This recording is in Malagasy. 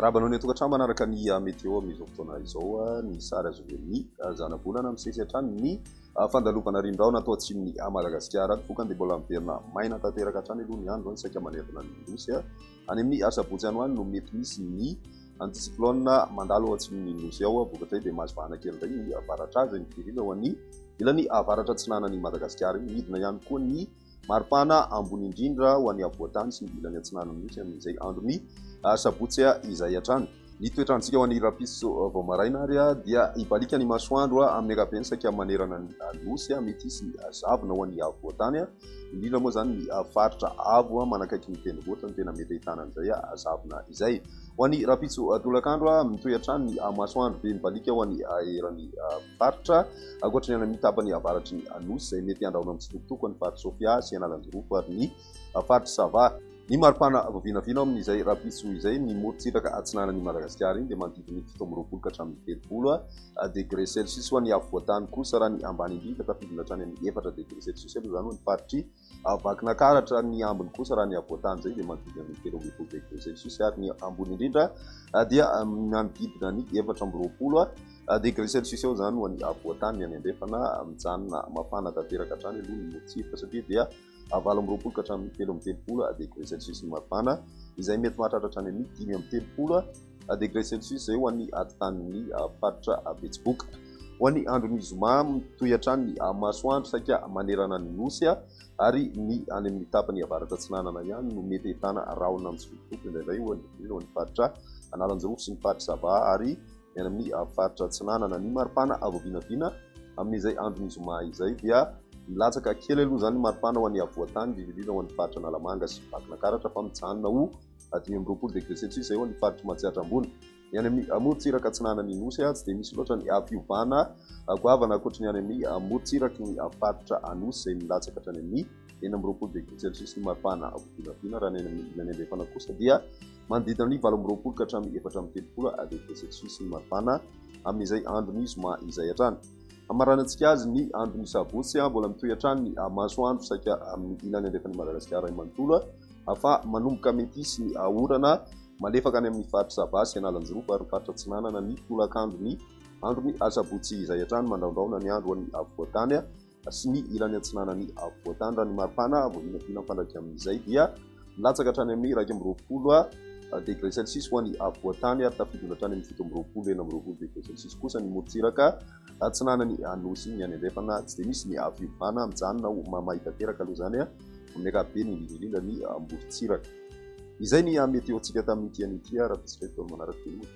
Miarahaba anao any an-tokantrano manaraka ny météo amin'izao fotoana izao. Ny sary azo avy amin'ny zanabolana misesy hatrany ny fandalovana rindraona ato atsimon'i Madagasikara. Ny vokany dia mbola miverina maina tanteraka hatrany aloha ny andro saika manerana ny Nosy. Any amin'ny asabotsy any ho any no mety misy ny anticyclone mandalo ao atsimon'ny Nosy ao. Vokatra izay dia mahazo vahana kely indray ny varatra azy indrindra ho an'ny ilany avaratra atsinanan'i Madagasikara. Midina ihany koa ny Maripana ambony indrindra ho an'ny afovoan-tany sy ny ilany atsinanan'ny Nosy amin'izay andron'ny sabotsy izay hatrany. Ny toetr'androntsika ho an'ny rahampitso vao maraina ary dia hibaliaka ny masoandro amin'ny ankapobeny saika manerana ny Nosy. Mety hisy ny zavona ho an'ny afovoan-tany, indrindra moa izany ny faritra avo manakaiky ny tendrombohitra no tena mety ahitana an'izay zavona izay. Ho an'ny rahampitso tolakandro, mitohy hatrany ny masoandro be mibaliaka ho an'ny eran'ny faritra, ankoatry ny any amin'ny tapany avaratry ny Nosy izay mety handrahona mitsitokotoko ny faritr'i Sofia sy Analanjirofo ary ny faritr'i Sava. Ny maripana voavinavina ao amin'izay rahampitso izay, ny morontsiraka atsinanan'i Madagasikara iny dia manodidina ny 27 ka hatramin'ny 30 degré celsius, ho an'ny afovoan-tany kosa raha ny ambany indrindra tafidina hatrany amin'ny 4 degré celsius aloha izany ho an'ny faritr'i Vakinankaratra, ny ambiny kosa raha ny afovoan-tany izay dia manodidina ny 13 degré celsius ary ny ambony indrindra dia manodidina ny 24 Degré celsius eo izany ho an'ny afovoan-tany, ny any andrefana mijanona mafana tanteraka hatrany aloha ny morontsiraka satria dia 28 ka hatramin'ny 33 degré celsius ny maripana izay mety mahatratra hatrany amin'ny 35 degré celsius izay ho an'ny atitan'ny faritra Betsiboka. Ho an'ny andron'ny zoma mitohy hatrany ny masoandro saika manerana ny nosy ary ny any amin'ny tapany avaratra atsinanana ihany no mety ahitana rahona mitsitokotoko indraindray ho an'ny faritra Analanjirofo sy ny faritra Sava ary ny any amin'ny faritra atsinanana. Ny maripana avo vinavina amin'izay andron'ny zoma izay dia milatsaka kely aloha izany ny maripana ho an'ny afovoan-tany, indrindra indrindra ho an'ny faritra Analamanga sy Vakinankaratra fa mijanona ho 25 degré celsius izay ho an'ny faritr'i Matsiatra Ambony. Ny any amin'ny morontsiraka atsinanan'ny Nosy tsy dia misy loatra ny fiovana goavana ankoatry ny any amin'ny morontsiraky ny faritra Anosy izay milatsaka hatrany amin'ny 26 degré celsius ny maripana avo vinavina, raha ny any amin'ny ilany andrefana kosa dia Manodidina ny 28 ka hatramin'ny 34 degré celsius ny maripana amin'izay andron'ny zoma izay hatrany. Hamaranantsika azy ny andron'ny sabotsy, mbola mitohy hatrany ny masoandro saika amin'ny ilany andrefan'i Madagasikara iray manontolo fa manomboka mety hisy ny orana malefaka any amin'ny faritra Sava sy Analanjirofo ary ny faritra Atsinanana ny tolakandron'ny andron'ny asabotsy izay hatrany. Mandraondraona ny andro any afovoan-tany. sy ny ilany atsinanan'ny afovoan-tany. Raha ny maripana voavinavina mifandraika amin'izay dia milatsaka hatrany amin'ny 21 degré celsius ho an'ny afovoan-tany ary tafidina hatrany amin'ny 27 26 degré celsius kosa ny morontsiraka atsinanan'ny Nosy. Ny any andrefana tsy dia misy ny fiovana, mijanona ho mamay tanteraka aloha izany amin'ny ankapobeny, indrindra indrindra ny morontsiraka. Izay ny météo-ntsika tamin'ity anio ity, raha vitsy indray fotoana manaraka dia mody.